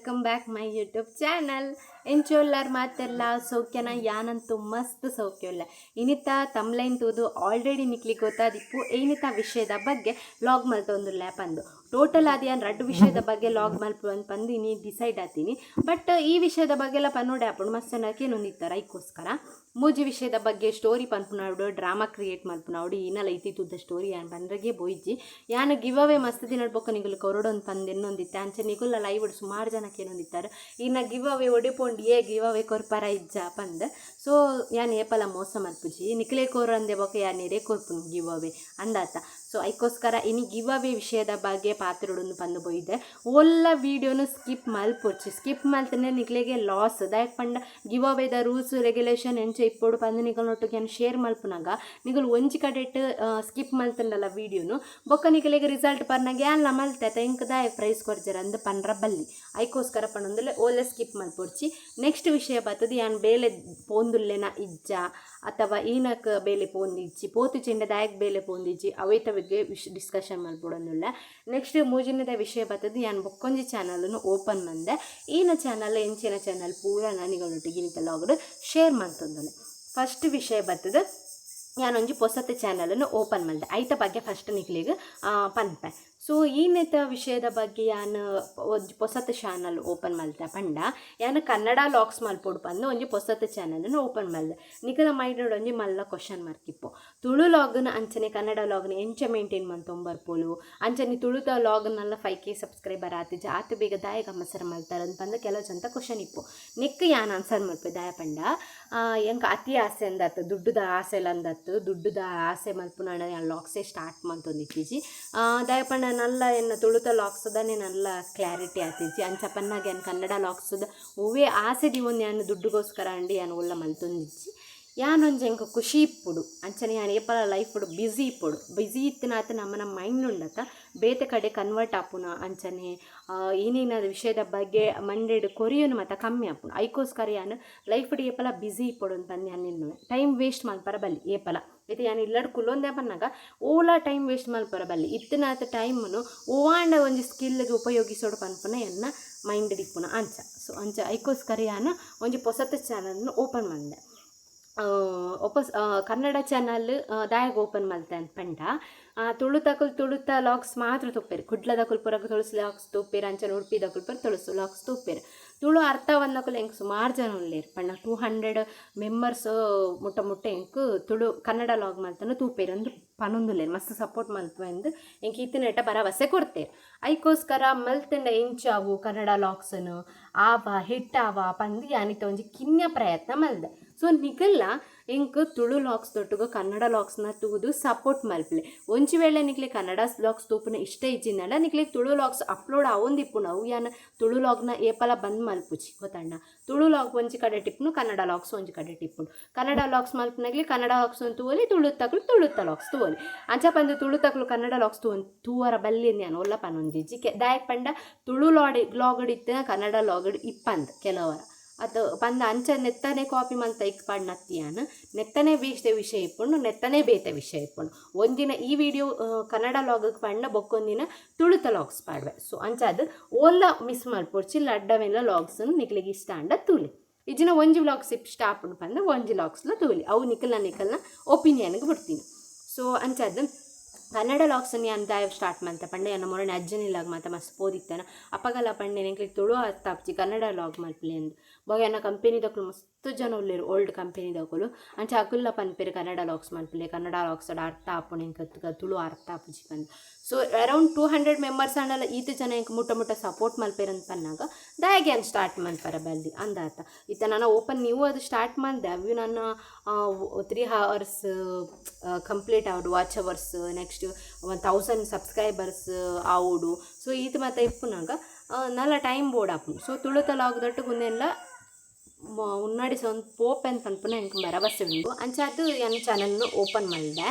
Welcome back my YouTube channel. ಎಂಚೋಲ್ಲಾರ್ ಮಾತೆಲ್ಲ ಸೌಖ್ಯನ? ಯಾನಂತೂ ಮಸ್ತ್ ಸೌಖ್ಯ. ಇನಿತ ತಮ್ಲೈನ್ ತೂದು ಆಲ್ರೆಡಿ ನಿಕ್ಲಿ ಗೊತ್ತಾದಿಪ್ಪು ಏನಿತ ವಿಷಯದ ಬಗ್ಗೆ ಲಾಗ್ ಮಲ್ತೊಂದುಲ್ಲೆ ಪಂದು. ಟೋಟಲ್ ಆದ್ ಯಾನ್ ರಡ್ಡ್ ವಿಷಯದ ಬಗ್ಗೆ ಲಾಗ್ ಮಲ್ಪು ಪಂದು ಇನಿ ಡಿಸೈಡ್ ಆತೀನಿ. ಬಟ್ ಈ ವಿಷಯದ ಬಗ್ಗೆ ಎಲ್ಲ ಪನ್ನೋಡೆ ಆಪುಂಡು, ಮಸ್ತ್ ಜನ ಕೇನೊಂದಿತ್ತಾರೆ. ಐಕ್ಕೋಸ್ಕರ ಮೂಜಿ ವಿಷಯದ ಬಗ್ಗೆ ಸ್ಟೋರಿ ಪನ್ಪುನವಡು, ಡ್ರಾಮಾ ಕ್ರಿಯೇಟ್ ಮಲ್ಪುನವಡು, ಈನಲ ಇತ್ತಿತ್ತುದ್ದ ಸ್ಟೋರಿ ಯಾನ್ ಪಂದ್ರಗೆ ಬೋಯ್ಜಿ. ಯಾನ್ ಗಿವ್ ಅವೇ ಮಸ್ತ್ ದಿನ ಬೊಕ್ಕ ನಿಗುಲು ಕೊರೊಡೊಂದು ಪಂದ್ ಎನ್ನೊಂದಿತ್ತೆ. ಅಂಚೆ ನಿಗುಲ್ಲ ಲೈವ್ ಸುಮಾರು ಜನ ಕೇನೊಂದಿತ್ತಾರೆ, ಇನ್ನ ಗಿವ್ ಅವೇ ಒಡಿಪೋಂಡು ಏ ಗಿವ್ ಅವೇ ಕೊರ್ಪರ ಇಜ್ಜ ಪಂದ್. ಸೊ ಯಾನ್ ಏಪಲ ಮೋಸ ಮಲ್ಪುಜಿ. ನಿಕ್ಲೆ ಕೊರಂದೆ ಬೊಕ್ಕ ಯಾನ್ ಏರೇ ಕೊರ್ಪುನು ಗಿವ್ ಅವೇ ಅಂದಾತ? ಸೊ ಐಕ್ಕೋಸ್ಕರ ಇನಿ ಗಿವ್ ಅವೇ ವಿಷಯದ ಬಗ್ಗೆ ಪಾತೆರೊಡೊಂದು ಪಂದ್ ಬೊಯ್ದೆ. ಓಲ್ಲ ವೀಡಿಯೋನು ಸ್ಕಿಪ್ ಮಲ್ಪೊಡ್ಚಿ. ಸ್ಕಿಪ್ ಮಲ್ತನೆ ನಿಕ್ಲೆಗೆ ಲಾಸ್. ದಾಯೆಗ್ ಪಂಡ ಗಿವ್ ಅವೇದ ರೂಲ್ಸ್ ರೆಗ್ಯುಲೇಷನ್ ಎಂಚ ಇಪ್ಪೊಡು ಪಂದ್ ನಿಕಲ್ನೊಟ್ಟುಗೆ ಯಾನ್ ಶೇರ್ ಮಲ್ಪುನಗ ನಿಕುಲು ಒಂಜಿ ಕಡೆಟ್ ಸ್ಕಿಪ್ ಮಲ್ತಂಡಲ ವೀಡಿಯೋನು, ಬೊಕ್ಕ ನಿಕಲೆಗ್ ರಿಸಲ್ಟ್ ಪರ್ನಾಗ ಯಾನ್ಲ ಮಲ್ತೆ ಅತ್ತ, ಎಂಕ್ ದಾಯೆ ಪ್ರೈಸ್ ಕೊರ್ಜರ ಅಂದ್ ಪನ್ರ ಬಲ್ಲಿ. ಐಕೋಸ್ಕರ ಪನೊಂದುಲ್ಲೆ, ಓಲೆ ಸ್ಕಿಪ್ ಮಲ್ಪೊಡ್ಚಿ. ನೆಕ್ಸ್ಟ್ ವಿಷಯ ಬತ್ತದ, ಯಾನ್ ಬೇಲೆ ಪೋಂದುಲ್ಲೆನ ಇಜ್ಜ ಅಥವಾ ಈನಕ್ ಬೇಲೆ ಪೋಂದಿಜ್ಜಿ, ಪೋತುಜಿಂಡ ದಾಯೆಗ್ ಬೇಲೆ ಪೋಂದಿಜ್ಜಿ, ಅವೇತ ಬಗ್ಗೆ ವಿಶ್ ಡಿಸ್ಕಷನ್ ಮಲ್ಪೊಡೊಂದುಲ್ಲೆ. ನೆಕ್ಸ್ಟ್ ಮೂಜಿನದ ವಿಷಯ ಬತ್ತದ, ಯಾನ್ ಬೊಕ್ಕೊಂಜಿ ಚಾನಲ್ನು ಓಪನ್ ಮಂದೆ. ಈನ ಚಾನಲ್ ಎಂಚಿನ ಚಾನಲ್ ಪೂರ ನಿಗಳೊಟ್ಟಿಗೆ ಇನಿತ ಲಾಗ್ಡ್ ಶೇರ್ ಮಲ್ತೊಂದುಲ್ಲೆ. ಫಸ್ಟ್ ವಿಷಯ ಬತ್ತದ, ಯಾನೊಂಜಿ ಪೊಸತ್ ಚಾನಲನ್ನು ಓಪನ್ ಮಲ್ದೆ. ಐತ ಬಗ್ಗೆ ಫಸ್ಟ್ ನಿಕ್ಲೆಗ್ ಪನ್ಪೆ. ಸೊ ಈನೆತ ವಿಷಯದ ಬಗ್ಗೆ, ಯಾನ್ ಒಂಜಿ ಪೊಸತ್ ಚಾನಲ್ ಓಪನ್ ಮಲ್ತೆ ಪಂಡ, ಯಾನ್ ಕನ್ನಡ ಲಾಗ್ಸ್ ಮಲ್ಪೊಡು ಪಂದ್ ಒಂಜಿ ಪೊಸತ್ ಚಾನಲನ್ನು ಓಪನ್ ಮಲ್ದೆ. ನಿಕಲ ಮೈಂಡ್ ಒಂಜಿ ಮಲ್ಲ ಕ್ವಶನ್ ಮಾರ್ಕ್ ಇಪ್ಪು, ತುಳು ಲಾಗ್ನ ಅಂಚನೆ ಕನ್ನಡ ಲಾಗ್ನ ಎಂಚ ಮೇಂಟೈನ್ ಮಲ್ತೊಂಬರ್ಪೋಲು, ಅಂಚನೆ ತುಳುತ ಲಾಗ್ನೆಲ್ಲ 5K subscriber ಆತಿಜ, ಆತ್ ಬೇಗ ದಾಯೆಗ್ ಅಮಸರ ಮಲ್ತಾರ ಪಂದ್ ಕೆಲವು ಜನತ ಕ್ವಶನ್ ಇಪ್ಪು. ನೆಕ್ ಯಾನ್ ಆನ್ಸರ್ ಮಲ್ಪೆ. ದಾಯ ಪಂಡ ಎಂಕ್ ಅತಿ ಆಸೆ ಅಂದತ್ತು, ದುಡ್ಡುದ ಆಸೆ ಎಲ್ಲ ಅಂದತ್ತು. ದುಡ್ಡುದ ಆಸೆ ಮಲ್ಪುನ ಯಾನ್ ಲಾಗ್ಸೇ ಸ್ಟಾರ್ಟ್ ಮಲ್ತೊಂದಿತ್ತೀಜಿ. ದಾಯ ಪಂಡ ನಲ್ಲ ಎನ್ನ ತುಳುತ ಲಾಗ್ಸ್ದನೆ ನಲ್ಲ ಕ್ಲಾರಿಟಿ ಆತಿಜ್ಜಿ. ಅಂಚ ಪನ್ನಾಗ ಯಾನ್ ಕನ್ನಡ ಲಾಗ್ಸ್ದ ಒವ್ವೇ ಆಸೆ ದೀವೊಂದು ಯಾನ್ ದುಡ್ಡುಗೋಸ್ಕರ ಅಂಡಿ ಯಾನ್ ಒಲ್ಲ ಮಲ್ತೊಂದಿಜ್ಜಿ. ಯಾನೊಂಜಿ ಎಂಕ್ ಖುಷಿ ಇಪ್ಪುಡು, ಅಂಚನೆ ಯಾನ್ ಏಪಲ ಲೈಫ್ಡ್ ಬ್ಯುಸಿ ಇಪ್ಪೊಡು. ಬ್ಯುಸಿ ಇತ್ತಿನಾತ್ ನಮ್ಮನ ಮೈಂಡ್ ಉಂಡತ್ತ, ಬೇತೆ ಕಡೆ ಕನ್ವರ್ಟ್ ಆಪುನ, ಅಂಚನೆ ಏನೇನ ವಿಷಯದ ಬಗ್ಗೆ ಮಂಡೆಡ್ ಕೊರಿಯೋನು ಮಾತ ಕಮ್ಮಿ ಆಪುಂಡು. ಐಕೋಸ್ಕರ ಯಾನ್ ಲೈಫ್ಡ್ ಏಪಲ ಬ್ಯುಸಿ ಇಪ್ಪೊಡು ಅಂತ ಯಾನ್ ಎನ್ನುವೆ. ಟೈಮ್ ವೇಸ್ಟ್ ಮಲ್ಪರ ಬಲ್ಲಿ ಏಪಲ. ಇತ್ತೆ ಯಾನ್ ಇಲ್ಲಡ್ ಕುಲ್ಲೊಂದೆ ಪನ್ನಗ ಓಲ ಟೈಮ್ ವೇಸ್ಟ್ ಮಲ್ಪರ ಬಲ್ಲಿ. ಇತ್ತಿನಾತ್ ಟೈಮ್ನು ಒವ್ವಾಂಡ ಒಂಜಿ ಸ್ಕಿಲ್ಗೆ ಉಪಯೋಗಿಸೋಡು ಪನ್ಪುನ ಎನ್ನ ಮೈಂಡ್ ಇಪ್ಪುನ ಅಂಚ. ಸೊ ಅಂಚ ಐಕೋಸ್ಕರ ಯಾನ್ ಒಂಜಿ ಪೊಸತ್ ಚಾನಲ್ನ ಓಪನ್ ಮಲ್ದೆ. ಒಪಸ್ ಕನ್ನಡ ಚಾನಲ್ ದಾಯೆಗ್ ಓಪನ್ ಮಲ್ತೆ ಅಂತ ಪಂಡ, ತುಳುತಕುಲು ತುಳುತ ಲಾಗ್ಸ್ ಮಾತ್ರ ತೂಪೆರ್. ಕುಡ್ಲದಕುಲು ಪೂರ ತುಳುಸ್ ಲಾಗ್ಸ್ ತೂಪೆರ್. ಅಂಚನೆ ಉಡುಪಿದಕುಲು ಪೂರ ತುಳುಸು ಲಾಗ್ಸ್ ತೂಪೆರ್. ತುಳು ಅರ್ಥವನ್ನಕುಲು ಎಂಕ್ ಸುಮಾರು ಜನ ಉಲ್ಲೆರ್. ಪಂಡ 200 ಮೆಂಬರ್ಸ್ ಮುಟ್ಟ ಮುಟ್ಟ ಎಂಕ್ ತುಳು ಕನ್ನಡ ಲಾಗ್ ಮಲ್ತನ ತೂಪೆರ್ ಅಂದ್ ಪನೊಂದುಲ್ಲೆರ್. ಮಸ್ತ್ ಸಪೋರ್ಟ್ ಮಲ್ಪುವೆಂದ್ ಎಂಕ್ ಇತ್ತಿನೆಟ ಭರವಸೆ ಕೊರ್ತೆರ್. ಐಕೋಸ್ಕರ ಮಲ್ತಂಡ ಎಂಚಾವು, ಕನ್ನಡ ಲಾಗ್ಸ್ನು ಆವ ಹಿಟ್ ಆವ ಪಂದ್ ಯಾನಿತ್ತ ಒಂಜಿ ಕಿನ್ಯ ಪ್ರಯತ್ನ ಮಲ್ದೆ. ಸೊ ನಿಕಲ್ಲ ಎಂಕ್ ತುಳು ಲಾಗ್ಸ್ ದೊಟ್ಟುಗು ಕನ್ನಡ ಲಾಗ್ಸ್ನ ತೂದು ಸಪೋರ್ಟ್ ಮಲ್ಪಲೆ. ಒಂಜಿ ವೇಳೆ ನಿಕ್ಲೆ ಕನ್ನಡ ಲಾಗ್ಸ್ ತೂಪುನ ಇಷ್ಟ ಇಜ್ಜಿಂದಂಡ, ನಿಕ್ಲೆಗ್ ತುಳು ಲಾಗ್ಸ್ ಅಪ್ಲೋಡ್ ಆವೊಂದಿಪ್ಪುಂಡು. ಅವು ಯಾನ್ ತುಳು ಲಾಗ್ನ ಏಪಲ ಬಂದ್ ಮಲ್ಪುಜಿ, ಗೊತ್ತಣ್ಣ? ತುಳು ಲಾಗ್ ಒಂಜಿ ಕಡೆ ಇಪ್ಪುನು, ಕನ್ನಡ ಲಾಗ್ಸ್ ಒಂಜಿ ಕಡೆ ಇಪ್ಪುಂಡು. ಕನ್ನಡ ಲಾಗ್ಸ್ ಮಲ್ಪುನಾಗ್ಲಿ ಕನ್ನಡ ಲಾಗ್ಸ್ ತೂವೊಲಿ, ತುಳುತಕ್ಲು ತುಳುತ ಲಾಗ್ಸ್ ತೂವೊಲಿ. ಅಂಚ ಪಂದ್ ತುಳುತಕ್ಲು ಕನ್ನಡ ಲಾಗ್ಸ್ ತೂವರ ಬಲ್ಲಿ ಯಾನ್ ಒಲ್ಲ ಪನೊಂದಿಜ್ಜಿ. ದಾಯೆಗ್ ಪಂಡ ತುಳು ಲಾಡಿ ಲಾಗ್ಡ್ ಇತ್ತಿನ ಕನ್ನಡ ಲಾಗ್ಡ್ ಇಪ್ಪಂದ್ ಕೆಲವರ ಅತ್ ಪಂದ್ ಅಂಚ ನೆತ್ತನೆ ಕಾಪಿ ಮಲ್ತ ಇಕ್ ಪಾಡ್ನತ್ತಿ ಯಾನ್. ನೆತ್ತನೆ ಬೇತೆ ವಿಷಯ ಇಪ್ಪುಂಡು, ನೆತ್ತನೆ ಬೇತೆ ವಿಷಯ ಇಪ್ಪುಂಡು. ಒಂದಿನ ಈ ವಿಡಿಯೋ ಕನ್ನಡ ಲಾಗ್ ಪಂಡ, ಬೊಕ್ಕೊಂದಿನ ತುಳುತ ಲಾಗ್ಸ್ ಪಾಡ್ವೆ. ಸೊ ಅಂಚಾದ್ ಓಲ್ಲ ಮಿಸ್ ಮಲ್ಪೊಡ್ಚಿ. ಲಡ್ಡವೆಲ್ಲ ಲಾಗ್ಸ್ ನಿಕ್ಲೆಗ್ ಇಷ್ಟ ಆಂಡ ತೂಲೆ. ಇಜ್ಜಿನ ಒಂಜಿ ವ್ಲಾಗ್ಸ್ ಇಷ್ಟ ಆಪುಂಡು ಪಂಡ ಒಂಜಿ ಲಾಗ್ಸ್ಲ ತೂಲಿ. ಅವು ನಿಕಲ್ನ ನಿಕಲ್ನ ಒಪಿನಿಯನ್ಗೆ ಬಿಡ್ತೀನಿ. ಸೊ ಅಂಚಾದ್ ಕನ್ನಡ ಲಾಗ್ಸನ್ನು ಯಾನ್ ದಾಯೆ ಸ್ಟಾರ್ಟ್ ಮಲ್ತೆ ಪಂಡ, ಎನ್ನ ಮೊರನೆ ಅಜ್ಜನಿಲ್ಲಾಗ ಮಾತ ಮಸ್ತ್ ಪೋದಿತ್ತನ. ಅಪಗಲ ಪಂಡೆ, ಎಂಕ್ಲೆಗ್ ತುಳು ಅರ್ಥ ಆಪುಜಿ, ಕನ್ನಡ ಲಾಗ್ ಮಲ್ಪಲೆ ಅಂದ್. ಬೊಕ ಎನ್ನ ಕಂಪೆನಿದಕುಲು ಮಸ್ತ್ ಜನ ಉಲ್ಲೆರ್, ಓಲ್ಡ್ ಕಂಪೆನಿದಕುಲು. ಅಂಚ ಅಕುಲ್ಲ ಪನ್ಪೆರ್, ಕನ್ನಡ ಲಾಗ್ಸ್ ಮಲ್ಪಲೆ, ಕನ್ನಡ ಲಾಗ್ಸ್ ಅರ್ಥ ಆಪುಂಡು, ಎಂಕ್ ತುಳು ಅರ್ಥ ಆಪುಜಿ ಪಂದ್. ಸೊ ಅರೌಂಡ್ 200 ಮೆಂಬರ್ಸ್ ಆಂಡಲ ಈತ್ ಜನ ಎಂಕ್ ಮುಟ್ಟ ಮುಟ್ಟ ಸಪೋರ್ಟ್ ಮಲ್ಪೆರ್ ಅಂತ ಪನ್ನಾಗ, ದಾಯೆಗ್ ಯಾನ್ ಸ್ಟಾರ್ಟ್ ಮಲ್ಪರ ಬಲ್ಲಿ ಅಂದಾತ. ಇತ್ತೆ ನಾನು ಓಪನ್ ನೀವು ಅದು ಸ್ಟಾರ್ಟ್ ಮಲ್ದೆ. ಅವು ನನ್ನ 3 ಹವರ್ಸ್ ಕಂಪ್ಲೀಟ್ ಆವಡು, ವಾಚ್ ಅವರ್ಸ್, ನೆಕ್ಸ್ಟ್ 1000 ಸಬ್ಸ್ಕ್ರೈಬರ್ಸ್ ಆವೊಡು. ಸೊ ಈತ್ ಮಾತ ಇಪ್ಪುನಾಗ ನಲ್ಲ ಟೈಮ್ ಬೋರ್ಡ್ ಆಪುಂಡು. ಸೊ ತುಳುತ ಲಾಗ್ ದೊಟ್ಟುಗು ಉಂದೆಲ್ಲ ಉನ್ನಡಿ ಸೊಂದು ಪೋಪೆನ್ ಪನ್ಪುನ ಎಂಕ್ ಭರವಸೆ ಉಂಡು. ಅಂಚಾದ್ ಯಾನ್ ಚಾನಲ್ನು ಓಪನ್ ಮಲ್ದೆ.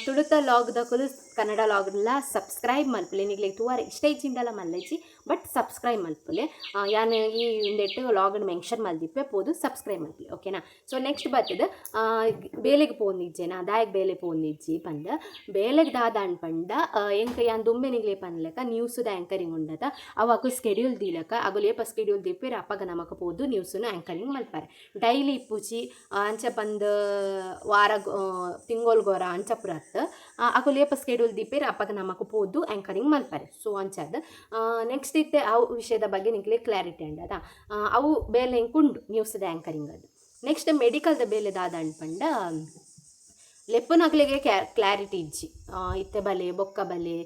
ತುಳುತ ಲಾಗ್ ದಕುಲು ಕನ್ನಡ ಲಾಗ್ಲ ಸಬ್ಸ್ಕ್ರೈಬ್ ಮಲ್ಪಲೆ. ನಿಕ್ಲೆಗ್ ತೂವರೆ ಇಷ್ಟ ಇಜ್ಜಿಂಡಲ ಮಲ್ಲೆಜಿ. ಬಟ್ ಸಬ್ಸ್ಕ್ರೈಬ್ ಮಲ್ಪುಲೆ. ಯಾನ್ ಈ ಉಂದೆಟ್ ಲಾಗ್ ಮೆನ್ಷನ್ ಮಲ್ದಿಪ್ಪೆ, ಪೋದು ಸಬ್ಸ್ಕ್ರೈಬ್ ಮಲ್ಪುಲೆ, ಓಕೆನಾ? ಸೊ ನೆಕ್ಸ್ಟ್ ಬತ್ತದ ಬೇಲೆಗ್ ಪೋಂದಿಜ್ಜೆನಾ, ದಾಯೆಗ್ ಬೇಲೆ ಪೋಂದಿಜ್ಜಿ ಪಂದ್. ಬೇಲೆಗ್ ದಾದ ಪಂಡ, ಎಂಕ್ ಯಾನ್ ದುಂಬೆ ನಿಗ್ಲೆ ಪನ್ಲೆಕ ನ್ಯೂಸ್ದ ಆ್ಯಂಕರಿಂಗ್ ಉಂಡತ, ಅವು ಅಕುಲು ಸ್ಕೆಡ್ಯೂಲ್ ದೀಲಕ. ಅಗುಲು ಏಪ ಸ್ಕೆಡ್ಯೂಲ್ ದೀಪೆರ್, ಅಪಗ ನಮಕ್ ಪೋದು ನ್ಯೂಸ್ನು ಆ್ಯಂಕರಿಂಗ್ ಮಲ್ಪರೆ. ಡೈಲಿ ಇಪ್ಪುಜಿ, ಅಂಚ ಪಂದ್ ವಾರ ತಿಂಗೊಲ್ಗೊರ ಅಂಚ ಪೂರ ಅತ್ತ್. ಅಕುಲು ಏಪ ಸ್ಕೆಡ್ಯೂಲ್ ದೀಪೆರ್, ಅಪಗ ನಮಕ್ ಪೋದು ಆ್ಯಂಕರಿಂಗ್ ಮಲ್ಪರೆ. ಸೊ ಅಂಚಾದ್ ನೆಕ್ಸ್ಟ್ ಇತ್ತೆ ಅವು ವಿಷಯದ ಬಗ್ಗೆ ನಿಕ್ಲೆ ಕ್ಲಾರಿಟಿ ಉಂಡದ. ಅವು ಬೇಲೆ ಎಂಕ್ ಉಂಡು ನ್ಯೂಸ್ದ ಆ್ಯಂಕರಿಂಗ್ ಅದು. ನೆಕ್ಸ್ಟ್ ಮೆಡಿಕಲ್ದ ಬೇಲೆ ದಾದ ಪಂಡ, ಲೆಪ್ಪುನಕ್ಲೆಗೆ ಕ್ಲಾರಿಟಿ ಇಜ್ಜಿ. ಇತ್ತೆ ಬಲೆ, ಬೊಕ್ಕ ಬಲೆ,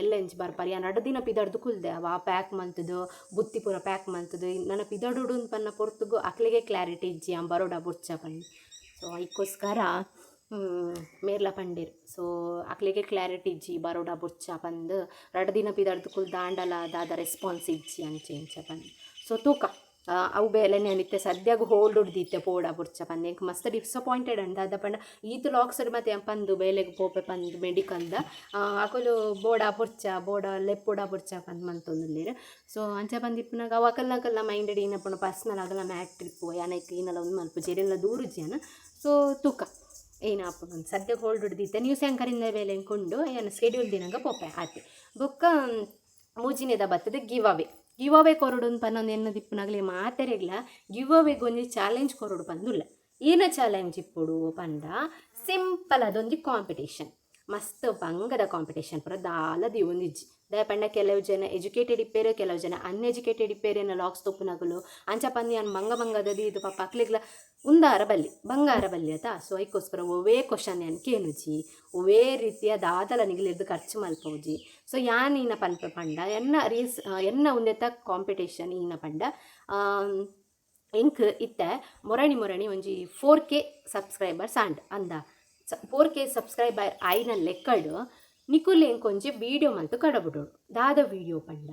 ಎಲ್ಲ ಇಂಚಿ ಬರ್ಪರ್. ಯಾನ್ ರಡ್ಡ್ ದಿನ ಪಿದಡ್ದು ಕುಲ್ದೆ. ಅವ ಪ್ಯಾಕ್ ಮಲ್ತುದು, ಬುತ್ತಿ ಪೂರ ಪ್ಯಾಕ್ ಮಲ್ತುದು, ನನ ಪಿದಡುಡು ಪನ್ನ ಪೊರ್ತುಗು ಅಕ್ಲೆಗೆ ಕ್ಲಾರಿಟಿ ಇಜ್ಜಿ, ಯಾನ್ ಬರೋಡ ಬೊಡ್ಚ ಪಂದ್. ಸೊ ಐಕ್ಕೋಸ್ಕರ ಮೇರ್ಲ ಪಂಡೆರ್. ಸೊ ಅಕ್ಲೆಗೆ ಕ್ಲಾರಿಟಿ ಇಜ್ಜಿ ಬರೋಡ ಬೊಡ್ಚ ಪಂದ್. ರಡ್ಡ್ ದಿನ ಪಿದಡ್ದು ಕುಲ್ದಾಂಡಲ ದಾದ ರೆಸ್ಪಾನ್ಸ್ ಇಜ್ಜಿ, ಅಂಚೆ ಇಂಚ ಪಂದ್. ಸೊ ತೂಕ, ಅವು ಬೇಲೆನೆ ಇತ್ತೆ ಸದ್ಯಗ್ ಹೋಲ್ಡ್ ಉಡ್ದಿತ್ತೆ ಪೋಡ ಬೊಡ್ಚ ಪಂದ್. ಎಂಕ್ ಮಸ್ತ್ ಡಿಸಪಾಯಿಂಟೆಡ್ ಅಂಡ್. ದಾದ ಪಂಡ ಈತ್ ಲಾಕ್ಸ್ ಮತ್ತೆ ಪಂದು ಬೇಲೆಗ್ ಪೋಪೆ ಪಂದ್ ಮೆಡಿಕಲ್ದ, ಅಕುಲು ಬೋಡ ಬೊಡ್ಚ, ಬೋಡ ಲೆಪ್ಪೋಡ ಬೊಡ್ಚ ಪಂದ್ ಮಂತೊಂದುಲ್ಲೆರ್. ಸೊ ಅಂಚ ಪಂದಿಪ್ಪುನಗ ಅವು ಅಕಲ್ನ ಅಕಲ್ನ ಮೈಂಡೆಡ್ ಏನಪ್ಪುಂಡು, ಪರ್ಸ್ನಲ್ ಅಗಲ ಮ್ಯಾಟ್ರ್ ಇಪ್ಪು. ಯಾನ್ ಐಕ್ ಈನಲ ಉಂದು ಮಲ್ಪುಜಿ, ಏರೆನ್ಲ ದೂರುಜಿ ಯಾನ್. ಸೊ ತೂಕ ಏನಾಪುಂಡು. ಸದ್ಯಗ್ ಹೋಲ್ಡ್ ಉಡ್ದಿತ್ತೆ. ನ್ಯೂಸ್ ಆ್ಯಂಕರಿಂದ ಬೇಲೆ ಎಂಕ್ ಉಂಡು. ಯಾನ್ ಸ್ಕೆಡ್ಯೂಲ್ ದಿನಗ ಪೋಪೆ, ಆತೆ. ಬೊಕ್ಕ ಮೂಜಿನೆದ ಬತ್ತದ ಗಿವ್ ಅವೇ. ಗಿವ್ ಅವೇ ಕೊರೊಡು ಪನ್ನೊಂದು ಎನ್ನ ದಿಪ್ಪುನಗಲೆ ಮಾತೆರೆಗ್ಲ ಗಿವ್ ಅವೇಗ್ ಒಂಜಿ ಚಾಲೆಂಜ್ ಕೊರೊಡು ಪಂದುಲ್ಲ. ಏನ ಚಾಲೆಂಜ್ ಇಪ್ಪೊಡು ಪಂಡ, ಸಿಂಪಲ್, ಅದೊಂಜಿ ಕಾಂಪಿಟೇಷನ್. ಮಸ್ತ್ ಬಂಗದ ಕಾಂಪಿಟೇಷನ್ ಪೂರ ದಾಲ ದೀವೊಂದಿಜ್ಜಿ. ದಾಯೆ ಪಂಡ ಕೆಲವು ಜನ ಎಜುಕೇಟೆಡ್ ಇಪ್ಪೆರ್, ಕೆಲವು ಜನ ಅನ್ಎಜುಕೇಟೆಡ್ ಇಪ್ಪೆರ್ ಎನ್ನ ಲಾಗ್ಸ್ ತೂಪುನಕುಲು. ಅಂಚ ಪಂದ್ ಯಾನ್ ಬಂಗ ಬಂಗದ ದೀದ್ ಪಾಪ ಅಕ್ಲೆಗ್ಲ ಉಂದಾರ ಬಲ್ಲಿ, ಬಂಗಾರ ಬಲ್ಲಿ ಅತ. ಸೊ ಐಕ್ಕೋಸ್ಕರ ಒವ್ವೇ ಕ್ವಶನ್ ಯಾನ್ ಕೇನುಜಿ, ಒವ್ವೇ ರೀತಿಯ ದಾದಲ ನಿಗಲೆರ್ದ್ ಖರ್ಚು ಮಲ್ಪೊಜಿ. ಸೊ ಯಾನ್ ಈನ ಪನ್ಪೆ ಪಂಡ, ಎನ್ನ ರೀಲ್ಸ್, ಎನ್ನ ಉಂದೆತ ಕಾಂಪಿಟೇಷನ್ ಈನ ಪಂಡ, ಎಂಕ್ ಇತ್ತೆ ಮೊರಣಿ ಮೊರಣಿ ಒಂಜಿ 4K subscribers and ಅಂದ. 4K subscriber ಆಯಿನ ಲೆಕ್ಕಡ್ ನಿಕುಲು ಎಂಕ್ ಒಂಜಿ ವೀಡಿಯೋ ಮಲ್ತ್ ಕಡಬುಡೊಡು. ದಾದ ವೀಡಿಯೋ ಪಂಡ,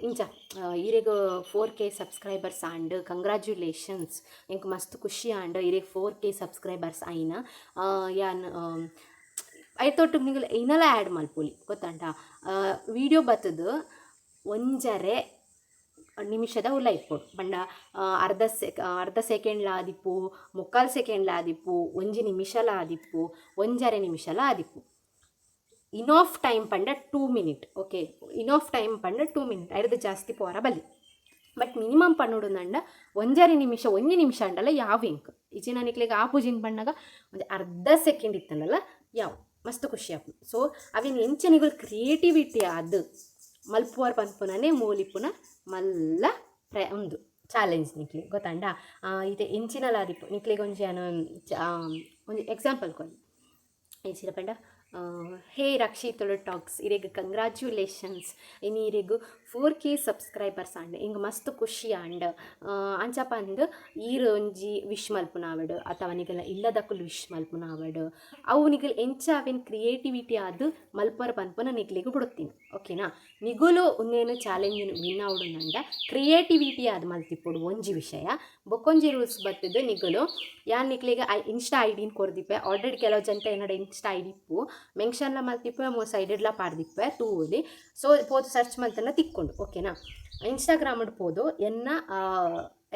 ಇಂಚ ಇರೆಗ್ 4K subscribers and, congratulations, ಎಂಕ್ ಮಸ್ತ್ ಖುಷಿ ಆಂಡ್ ಇರೆಗ್ 4K subscribers ಆಯಿನ. ಯಾನ್ ಐತೊಟ್ಟುಗು ನಿಕುಲು ಇನಲ ಆ್ಯಡ್ ಮಲ್ಪೊಲಿ, ಗೊತ್ತಂಟ? ವೀಡಿಯೋ ಬತ್ತುದು ಒಂಜರೆ ನಿಮಿಷದ ಉಲ ಇಪ್ಪೊಡು. ಪಂಡ ಅರ್ಧ ಸೆಕೆಂಡ್ಲ ಆದಿಪ್ಪು, ಮುಕ್ಕಾಲು ಸೆಕೆಂಡ್ಲ ಆದಿಪ್ಪು, ಒಂಜಿ ನಿಮಿಷಲ ಆದಿಪ್ಪು, ಒಂಜರೆ ನಿಮಿಷಲ ಆದಿಪ್ಪು. ಇನಾಫ್ ಟೈಮ್ ಪಂಡ 2 ಮಿನಿಟ್, ಓಕೆ? ಇನಾಫ್ ಟೈಮ್ ಪಂಡ 2 ಮಿನಿಟ್. ಐರ್ದ್ ಜಾಸ್ತಿ ಪೋರ ಬಲ್ಲಿ. ಬಟ್ ಮಿನಿಮಮ್ ಪನ್ನೊಡು ಒಂಜರೆ ನಿಮಿಷ, ಒಂಜಿ ನಿಮಿಷ ಅಂಡಲ ಯಾವ ಎಂಕ್. ಇಜಿನ ನಿಕ್ಲೆಗ್ ಆಪುಜಿನ್ ಪನ್ನಗ ಒಂಜಿ ಅರ್ಧ ಸೆಕೆಂಡ್ ಇತ್ತಂಡಲ ಯಾವ, ಮಸ್ತ್ ಖುಷಿ ಆಪುಂಡು. ಸೊ ಅವೆನ್ ಎಂಚ ನಿಗುಲು ಕ್ರಿಯೇಟಿವಿಟಿ ಆದ್ ಮಲ್ಪುವರ್ ಪನ್ಪುನನೆ ಮೂಲಿಪ್ಪುನ ಮಲ್ಲ ಉಂದು ಚಾಲೆಂಜ್ ನಿಕ್ಲೆ, ಗೊತ್ತಂಡ? ಇತ್ತೆ ಎಂಚಿನಲ ಆದಿಪ್ಪು. ನಿಕ್ಲೆಗ್ ಒಂಜಿ ಯಾನ್ ಒಂಜಿ ಎಕ್ಸಾಂಪಲ್ ಕೊರ್ಲೆ. ಎಂಚಿನ ಪಂಡ, ಹೇ ರಕ್ಷಿ ತುಳು ಟಾಕ್ಸ್ ಇರೆಗ್ ಕಂಗ್ರ್ಯಾಚುಲೇಷನ್ಸ್, ಇನಿ ಇರೆಗ್ 4K subscribers and, ಎಂಕ್ ಮಸ್ತ್ ಖುಷಿ ಆಂಡ್ ಅಂಚ ಪಂದ್ ಈರ್ ಒಂಜಿ ವಿಶ್ ಮಲ್ಪುನ ಆವಡ್, ಅಥವಾ ನಿಕಲ್ನ ಇಲ್ಲದಕುಲು ವಿಶ್ ಮಲ್ಪುನ ಆವಡ್, ಅವು ನಿಕಲ್ ಎಂಚ ಅವೆನ್ ಕ್ರಿಯೇಟಿವಿಟಿ ಆದ್ ಮಲ್ಪರ ಪನ್ಪುನ ನಿಕ್ಲೆಗ್ ಬುಡುತ್ತೀನಿ, ಓಕೆನಾ? ನಿಗುಲು ಉಂದೇನು ಚಾಲೆಂಜ್ ವಿನ್ ಆವೊಡುಂಡ ಕ್ರಿಯೇಟಿವಿಟಿ ಆದ್ ಮಲ್ತಿಪ್ಪೊಡು, ಒಂಜಿ ವಿಷಯ. ಬೊಕ್ಕೊಂಜಿ ರೂಲ್ಸ್ ಬತ್ತುದು ನಿಗುಲು ಯಾನ್ ನಿಕ್ಲೆಗ್ I insta ಐಡಿನ್ ಕೊರ್ದಿಪ್ಪೆ. ಆಲ್ರೆಡಿ ಕೆಲವು ಜನತ ಎನ್ನಡ ಇನ್ಸ್ಟಾ ಐಡಿ ಇಪ್ಪು. ಮೆನ್ಷನ್ಲ ಮಲ್ತಿಪ್ಪೆ, ಮೋ ಸೈಡೆಡ್ಲ ಪಾಡ್ದಿಪ್ಪೆ, ತೂವೊಲಿ. ಸೊ ಪೋದು ಸರ್ಚ್ ಮಲ್ತಂಡ ತಿಕ್ಕೊಂಡು, ಓಕೆನಾ? ಇನ್ಸ್ಟಾಗ್ರಾಮಡ್ ಪೋದು ಎನ್ನ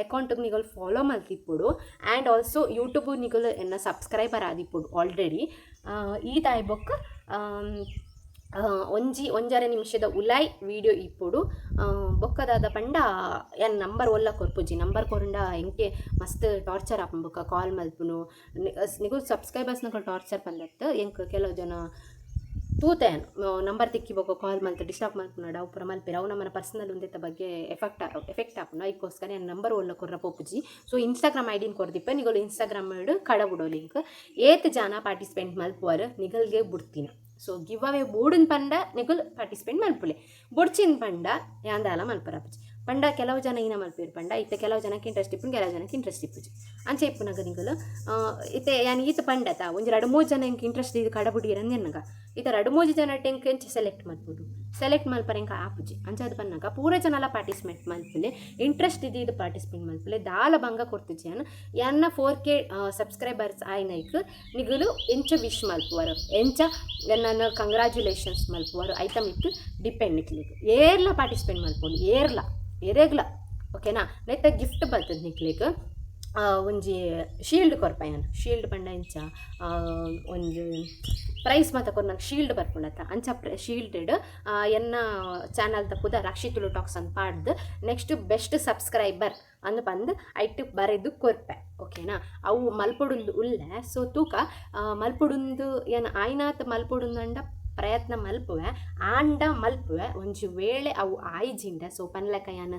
ಅಕೌಂಟ್ಗೆ ನಿಗಲ್ ಫಾಲೋ ಮಲ್ತಿಪ್ಪೊಡು. ಆ್ಯಂಡ್ ಆಲ್ಸೋ ಯೂಟ್ಯೂಬ್ ನಿಗಲ್ ಎನ್ನ ಸಬ್ಸ್ಕ್ರೈಬರ್ ಆದಿಪ್ಪೊಡು ಆಲ್ರೆಡಿ. ಈ ತಾಯಿ ಬೊಕ್ಕ ಒಂಜಿ ಒಂಜರೆ ನಿಮಿಷದ ಉಲಾಯ್ ವೀಡಿಯೋ ಇಪ್ಪೊಡು. ಬೊಕ್ಕ ದಾದ ಪಂಡ, ಯಾನ್ ನಂಬರ್ ಒಲ್ಲ ಕೊರ್ಪುಜಿ. ನಂಬರ್ ಕೊರುಂಡ ಎಂಕೆ ಮಸ್ತ್ ಟಾರ್ಚರ್ ಆಪುಂಡು. ಬೊಕ್ಕ ಕಾಲ್ ಮಲ್ಪುನು, ನಿಗುಲು ಸಬ್ಸ್ಕ್ರೈಬರ್ಸ್ನಕುಲು ಟಾರ್ಚರ್ ಪಂದತ್. ಎಂಕ್ ಕೆಲವು ಜನ ತೂತೆ ಯಾನ್, ನಂಬರ್ ತಿಕ್ಕಿ ಬೊಕ್ಕ ಕಾಲ್ ಮಲ್ತ್ ಡಿಸ್ಟರ್ಬ್ ಮಲ್ಪುನಡ ಅವು ಪೂರ ಮಲ್ಪೆರ್. ಅವು ನಮ್ಮನ ಪರ್ಸನಲ್ ಉಂದೆತ ಬಗ್ಗೆ ಎಫೆಕ್ಟ್ ಎಫೆಕ್ಟ್ ಆಪುಂಡು. ಐಕ್ಕೋಸ್ಕರ ಯಾನ್ ನಂಬರ್ ಒಲ್ಲ ಕೊರ್ರ ಪೋಪುಜಿ. ಸೊ ಇನ್ಸ್ಟಾಗ್ರಾಮ್ ಐಡಿನ್ ಕೊರ್ದಿಪ್ಪೆ, ನಿಗಲು ಇನ್ಸ್ಟಾಗ್ರಾಮ್ ಕಡಬುಡೊ ಲಿಂಕ್. ಏತ್ ಜನ ಪಾರ್ಟಿಸಿಪೇಟ್ ಮಲ್ಪುವರ್ ನಿಗಲ್ಗೆ ಬುಡ್ತಿನ. ಸೊ ಗಿವ್ ಅವೇ ಬೋಡುನ್ ಪಂಡ ನಿಗುಲು ಪಾರ್ಟಿಸಿಪೇಟ್ ಮಲ್ಪುಲೆ, ಬೊಡ್ಚಿನ್ ಪಂಡ ಯಾನ್ ದಾಲ ಮಲ್ಪರ ಆಪುಜಿ. ಪಂಡ ಕೆಲವು ಜನ ಈನ ಮಲ್ಪೆರ್ ಪಂಡ ಇತ್ತೆ ಕೆಲವು ಜನಕ್ಕೆ ಇಂಟ್ರೆಸ್ಟ್ ಇಪ್ಪುಂಡು, ಕೆಲವು ಜನಕ್ಕೆ ಇಂಟ್ರೆಸ್ಟ್ ಇಪ್ಪುಜಿ. ಅಂಚ ಇಪ್ಪುನಗ ನಿಕುಲು ಇತ್ತೆ ಯಾನ್ ಈತ್ ಪಂಡತ, ಒಂಜಿ ರಡ್ಡ್ ಮೂಜಿ ಜನ ಎಂಕ್ ಇಂಟ್ರೆಸ್ಟ್ ದೀದ್ ಕಡಬುಡಿಯೆರ್ ಎನ್ನಗ, ಇತ್ತೆ ರಡ್ಡ್ ಮೂಜಿ ಜನಟ್ ಎಂಕ್ ಎಂಚ ಸೆಲೆಕ್ಟ್ ಮಲ್ಪೊಡು? ಸೆಲೆಕ್ಟ್ ಮಲ್ಪರೆ ಎಂಕ್ ಆಪುಜಿ. ಅಂಚಾದ್ ಪನ್ನಗ ಪೂರ ಜನಲ ಪಾರ್ಟಿಸಿಪೇಟ್ ಮಲ್ಪುಲೆ, ಇಂಟ್ರೆಸ್ಟ್ ದೀದ್ ಪಾರ್ಟಿಸಿಪೇಟ್ ಮಲ್ಪುಲೆ. ದಾಲ ಬಂಗ ಕೊರ್ತುಜಿ ಯಾನ್. ಎನ್ನ 4K subscribers ಆಯಿನೈಕ್ ನಿಗುಲು ಎಂಚ ವಿಶ್ ಮಲ್ಪುವರು, ಎಂಚ ಎನ್ನನ್ ಕಂಗ್ರ್ಯಾಚುಲೇಷನ್ಸ್ ಮಲ್ಪುವರು, ಐತ ಮಿತ್ತ್ ಡಿಪೆಂಡ್ ನಿಕ್ಲೆಗ್. ಏರ್ಲ ಪಾರ್ಟಿಸಿಪೇಟ್ ಮಲ್ಪೊಲಿ, ಏರ್ಲ ಏರೆಗ್ಲ, ಓಕೆನಾ? ನೆತ್ತ ಗಿಫ್ಟ್ ಬರ್ತದೆ ನಿಕ್ಲೆಗ್. ಒಂಜಿ ಶೀಲ್ಡ್ ಕೊರ್ಪ ಯಾನ್. ಶೀಲ್ಡ್ ಪಂಡ ಎಂಚ, ಒಂಜಿ ಪ್ರೈಸ್ ಮಾತ ಕೊರ್ನಗ ಶೀಲ್ಡ್ ಬರ್ಪುಂಡತ್ತ, ಅಂಚ. ಶೀಲ್ಡೆಡ್ ಎನ್ನ ಚಾನಲ್ದ ಪುದರ್ ರಕ್ಷಿ ತುಳು ಟಾಕ್ಸ್ ಅಂತ ಪಾಡ್ದು, ನೆಕ್ಸ್ಟ್ ಬೆಸ್ಟ್ ಸಬ್ಸ್ಕ್ರೈಬರ್ ಅಂದ್ ಪಂದ್ ಐಟ್ ಬರೆದು ಕೊರ್ಪೆ, ಓಕೆನಾ? ಅವು ಮಲ್ಪೊಡುಂದು ಉಲ್ಲೆ. ಸೊ ತೂಕ, ಮಲ್ಪೊಡುಂದು ಏನ್ ಆಯ್ನಾತ್ ಮಲ್ಪೊಡುಂದಂಡ ಪ್ರಯತ್ನ ಮಲ್ಪುವೆ, ಆಂಡ ಮಲ್ಪುವೆ. ಒಂಜಿ ವೇಳೆ ಅವು ಆಯ್ಜಿಂಡ, ಸೊ ಪನ್ಲೆಕ ಯಾನ್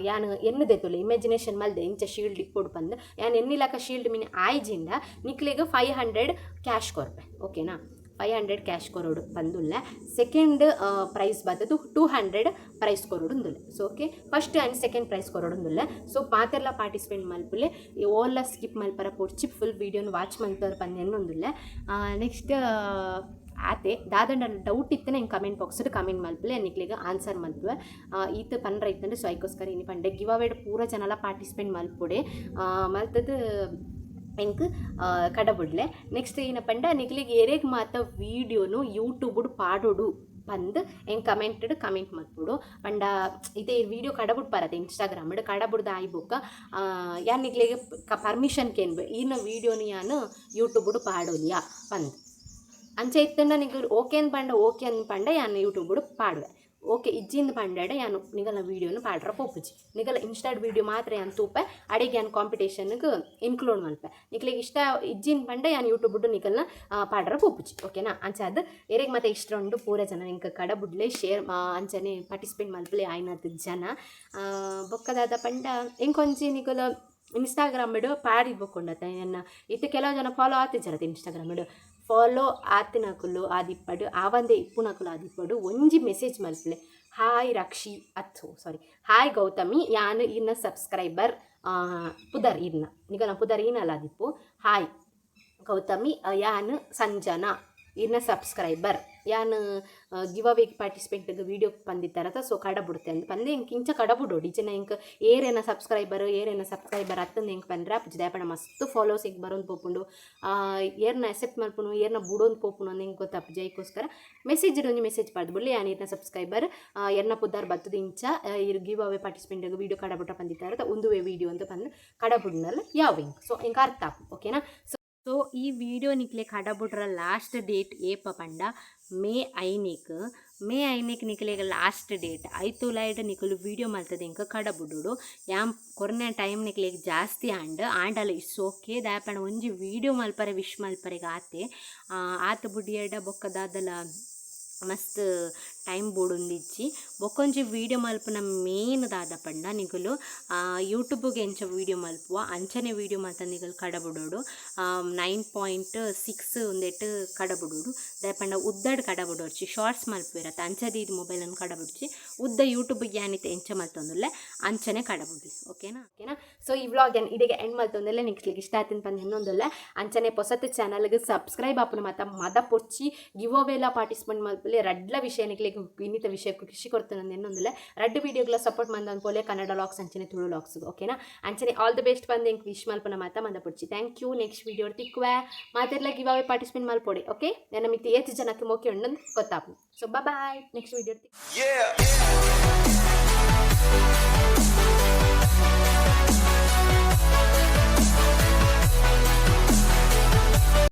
ಯಾನ್ ಎನ್ನುದೆತೊಲಿ ಇಮ್ಯಾಜಿನೇಷನ್ ಮಲ್ದೆ ಇಂಚ ಶೀಲ್ಡ್ ಇಪ್ಪೊಡು ಪಂದ್. ಯಾನ್ ಎನ್ನಿಲಕ ಶೀಲ್ಡ್ ಮಿನಿ ಆಯ್ಜಿಂಡ ನಿಕ್ಲೆಗ್ 500 ಕ್ಯಾಶ್ ಕೊರ್ಪೆ, ಓಕೆನಾ? 500 ಕ್ಯಾಶ್ ಕೊರೊಡು ಪಂದುಲ್ಲೆ. ಸೆಕೆಂಡ್ ಪ್ರೈಸ್ ಬತ್ತದು 200 ಪ್ರೈಸ್ ಕೊರೊಡುಂದುಲ್ಲೆ. So okay, first and second prize ಕೊರೊಡುಂದುಲ್ಲೆ. ಸೊ ಮಾತೆರ್ಲ ಪಾರ್ಟಿಸಿಪೇಟ್ ಮಲ್ಪುಲೆ. ಓಲ್ಲ ಸ್ಕಿಪ್ ಮಲ್ಪರ ಪೊರ್ಚಿ, ಫುಲ್ ವೀಡಿಯೋನ ವಾಚ್ ಮಲ್ತವ್ರು ಪಂದ್ ಎನ್ನೊಂದುಲ್ಲೆ. ನೆಕ್ಸ್ಟ್ ಆತೆ. ದಾದಂಡ ಡೌಟ್ ಇತ್ತನೆ ಎಂಕ್ ಕಮೆಂಟ್ ಬಾಕ್ಸ್ ಕಮೆಂಟ್ ಮಲ್ಪುಲೆ, ನಿಕ್ಲೆಗ್ ಆನ್ಸರ್ ಮಲ್ಪುವೆ. ಈತ್ ಪನ್ರ ಇತ್ತಂದ್ರೆ, ಸೊ ಐಕೋಸ್ಕರ ಇನಿ ಪಂಡೆ. ಗಿವ್ ಅವೇಡ್ ಪೂರ ಜನಲ ಪಾರ್ಟಿಸಿಪೇಟ್ ಮಲ್ಪೊಡೆ, ಮಲ್ತದು ಎಂಕ್ ಕಡಬುಡ್ಲೆ. ನೆಕ್ಸ್ಟ್ ಏನ ಪಂಡ, ನಿಕ್ಲೆಗ್ ಎರೆಗ್ ಮಾತ ವೀಡಿಯೋನು ಯೂಟ್ಯೂಬ್ ಪಾಡೊಡು ಪಂದ್ ಎಂಕ್ ಕಮೆಂಟೆಡ್ ಕಮೆಂಟ್ ಮಲ್ಪೊಡು. ಪಂಡ ಇತ್ತೆ ವೀಡಿಯೋ ಕಡಬುಡ್ ಪರತೆ ಇನ್ಸ್ಟಾಗ್ರಾಮ್ ಕಡಬುಡ್ದು ಆಯಿ ಬೊಕ್ಕ ಯಾನ್ ನಿಕ್ಲೆಗ್ ಪರ್ಮಿಷನ್ ಕೇನ್ಬೆ, ಈನ ವೀಡಿಯೋನು ಯಾನ್ ಯೂಟ್ಯೂಬ್ ಪಾಡೊಲಿಯಾ ಪಂದ್. ಅಂಚ ಇತ್ತಂಡ ನಿಕುಲು ಓಕೆ ಅಂದ್ ಪಂಡ, ಓಕೆ ಅಂದ್ ಪಂಡ ಯಾನ್ ಯೂಟ್ಯೂಬ್ ಪಾಡುವೆ. ಓಕೆ ಇಜ್ಜಿಂದ್ ಪಂಡಡ ಯಾನ್ ನಿಗಲ್ನ ವೀಡಿಯೋನು ಪಾಡ್ರ ಪೋಪುಜಿ. ನಿಗಲ ಇನ್ಸ್ಟಾಡ್ ವೀಡಿಯೋ ಮಾತ್ರ ಯಾನ್ ತೂಪೆ, ಅಡೆಗೆ ಯಾನ್ ಕಾಂಪಿಟೇಷನ್ಗೆ ಇನ್ಕ್ಲೂಡ್ ಮಲ್ಪೆ. ನಿಕ್ಲೆಗ್ ಇಷ್ಟ ಇಜ್ಜಿಂದ್ ಪಂಡ ಯಾನ್ ಯೂಟ್ಯೂಬ್ ನಿಕಲ್ನ ಪಾಡ್ರ ಪೋಪುಜಿ, ಓಕೆನಾ? ಅಂಚ ಅದು ಎರೆಗ್ ಮತ್ತೆ ಇಷ್ಟ ಉಂಡು ಪೂರ ಜನ ಎಂಕ್ ಕಡಬುಡ್ಲೆ, ಶೇರ್ ಅಂಚನೆ ಪಾರ್ಟಿಸಿಪೇಟ್ ಮಲ್ಪಲೆ ಆಯ್ನತ್ ಜನ. ಬೊಕ್ಕದಾದ ಪಂಡ, ಎಂಕೊಂಜಿ ನಿಕುಲು ಇನ್ಸ್ಟಾಗ್ರಾಮ್ ಪಾಡಿ ಬೊಕ್ಕೊಂಡತ್ತ ಎನ್ನ. ಇತ್ತೆ ಕೆಲವು ಜನ ಫಾಲೋ ಆತಿಜರತ್ತ ಇನ್ಸ್ಟಾಗ್ರಾಮ್. ಫಾಲೋ ಆತಿನಕುಲು ಆದಿಪ್ಪಡು, ಆವಂದೆ ಇಪ್ಪುನಕುಲು ಆದಿಪ್ಪಡು, ಒಂಜಿ ಮೆಸೇಜ್ ಮಲ್ಪಲೆ, ಹಾಯ್ ರಕ್ಷಿ ಅತ್ತು ಸಾರಿ, ಹಾಯ್ ಗೌತಮಿ, ಯಾನ್ ಇನ್ನ ಸಬ್ಸ್ಕ್ರೈಬರ್, ಪುದರ್ ಇರ್ನ, ನಿಗನ ಪುದರ್ ಏನಲ್ಲ ಆದಿಪ್ಪು, ಹಾಯ್ ಗೌತಮಿ, ಯಾನ್ ಸಂಜನಾ, ಇರ್ನ ಸಬ್ಸ್ಕ್ರೈಬರ್, ಯಾನ್ ಗಿವ್ ಅವೇ ಪಾರ್ಟಿಸಿಪೆಂಟ್ ವೀಡಿಯೋ ಪಂದಿತ್ತಾರತ, ಸೊ ಕಡಬುಡ್ತೆ ಅಂದ್ ಪಂದ್ ಎಂಕ್ ಇಂಚ ಕಡಬುಡೋಡು. ಇಜ್ಜನ ಎಂಕ್ ಏರೇನ ಸಬ್ಸ್ಕ್ರೈಬರ್, ಏರೇನ ಸಬ್ಸ್ಕ್ರೈಬರ್ ಅತ್ತಂದು ಎಂಕ್ ಪಂದ್ರೆ ಆಪುಜಿ. ದಾಯೆ ಮಸ್ತ್ ಫಾಲೋಸ್ ಎಂಕ್ ಬರೋಂದು ಪೋಪುಂಡು. ಏರ್ನ ಅಕ್ಸೆಪ್ಟ್ ಮಲ್ಪುನು, ಏರ್ನ ಬುಡೊಂದು ಪೋಪುಂಡು ಅಂದ್ ಎಂಕ್ ಗೊತ್ತಾಪುಜಿ. ಐಕೋಸ್ಕರ ಮೆಸೇಜ್ ಒಂಜಿ ಮೆಸೇಜ್ ಪಾಡ್ದು ಬುಡ್ಲೆ, ಯಾನ್ ಇರ್ನ ಸಬ್ಸ್ಕ್ರೈಬರ್, ಎರ್ನ ಪುದರ್ ಬತ್ತದ ಇಂಚ, ಇರ್ ಗಿವ್ ಅವೇ ಪಾರ್ಟಿಸಿಪೆಂಟ್ ವೀಡಿಯೋ ಕಡಬುಟ ಪಂದಿತ್ತಾರತ, ಉಂದುವೆ ವೀಡಿಯೋ ಅಂತ ಪಂದ್ ಕಡಬುಡ್ನಲ್ಲ ಯಾವ ಎಂಕ್. ಸೊ ಎಂಕ್ ಅರ್ಥ ಆಪು, ಓಕೆನಾ? ಸೊ ಸೊ ಈ ವಿಡಿಯೋ ನಿಕ್ಲೆ ಕಡಬುಡ್ರ ಲಾಸ್ಟ್ ಡೇಟ್ ಏಪ ಪಂಡ ಮೇ 5ಕ್. ಮೇ 5ಕ್ ನಿಕ್ಲೆಗ್ ಲಾಸ್ಟ್ ಡೇಟ್. ಐತುಲೈಡ್ ನಿಕುಲು ವೀಡಿಯೋ ಮಲ್ತದ ಎಂಕ್ ಕಡಬುಡುಡು. ಯಾನ್ ಕೊರ್ನೆ ಟೈಮ್ ನಿಕ್ಲೆಗ್ ಜಾಸ್ತಿ ಆಂಡ್, ಆಂಡಲ it's okay. ದಾಯೆ ಒಂಜಿ ವೀಡಿಯೋ ಮಲ್ಪರೆ, ವಿಶ್ ಮಲ್ಪರೆಗ್ ಆತೆ. ಆತ ಬುಡಿಯಡ ಬೊಕ್ಕ ದಾದಲ ಮಸ್ತ್ ಟೈಮ್ ಬೋಡೊಂದಿಜ್ಜಿ. ಬೊಕ್ಕೊಂಜಿ ವೀಡಿಯೋ ಮಲ್ಪುನ ಮೇನ್ ದಾದ ಪಂಡ, ನಿಕುಲು ಯೂಟ್ಯೂಬ್ಗೆ ಎಂಚ ವೀಡಿಯೋ ಮಲ್ಪುವ ಅಂಚನೆ ವೀಡಿಯೋ ಮಲ್ತ ನಿಕುಲು ಕಡಬುಡೋಡು. 9.6 ಉಂದೆಟ್ ಕಡಬುಡೋಡು. ದಾಯೆ ಪಂಡ ಉದ್ದಡ್ ಕಡಬುಡೋರ್ಚಿ. ಶಾರ್ಟ್ಸ್ ಮಲ್ಪುವೆರತ್ತ, ಅಂಚದ ಮೊಬೈಲನ್ನು ಕಡಬುಡ್ಚಿ. ಉದ್ದ ಯೂಟ್ಯೂಬ್ಗೆ ಯಾನಿತ್ತೆ ಎಂಚ ಮಲ್ತೊಂದುಲ್ಲೆ ಅಂಚನೆ ಕಡಬುಡ್ಲಿ, ಓಕೆನಾ? ಓಕೆನಾ? ಸೊ ಈ ವ್ಲಾಗ್ ಏನು ಇಡೆಗೆ ಎಂಡ್ ಮಲ್ತೊಂದುಲ್ಲೆ. ನಿಕ್ಲೆಗ್ ಇಷ್ಟ ಆತಿನ ಪಂದ್ ಎನ್ನೊಂದುಲ್ಲೆ. ಅಂಚನೆ ಪೊಸತ್ ಚಾನಲ್ಗೆ ಸಬ್ಸ್ಕ್ರೈಬ್ ಆಪುನ ಮಾತ ಮದ ಪೊರ್ಚಿ. ಗಿವ್ ಅವೇಲ ಪಾರ್ಟಿಸಿಪೇಟ್ ಮಲ್ಪುಲೆ. ರಡ್ಲ ವಿಷಯ ನಿಕ್ಲೆಗ್ ಇನ್ನಿತ ವಿಷಯ ಖುಷಿ ಕೊಡ್ತಾನೆ ಎನ್ನೊಂದುಲ್ಲೆ. ರಡ್ಡ್ ವೀಡಿಯೋಗ್ಲ ಸಪೋರ್ಟ್ ಮಂದನ್ ಪೋಲೆ, ಕನ್ನಡ ವ್ಲಾಗ್ಸ್ ಅಂಚನೆ ತುಳು ವ್ಲಾಗ್ಸ್, ಓಕೆನಾ? ಅಂಚನೆ ಆಲ್ the best ಬಂದು ಎಂಕ್ ವಿಶ್ ಮಲ್ಪನ ಮಾತ ಮಂದ ಪೊರ್ಚಿ. Thank you. Next video ತಿಕ್ಕುವೆ. ಮಾತೆರ್ಲ ಗಿವ್ ಅವೇ ಪಾರ್ಟಿಸಿಪೇಟ್ ಮಲ್ಪೊಡಿ, ಓಕೆ? ನನ್ನ ಮಿತಿ ಏತ್ ಜನಕ್ಕೆ ಮೋಕೆ ಉಂಡು ಗೊತ್ತಾಪು. So bye, next video. Yeah.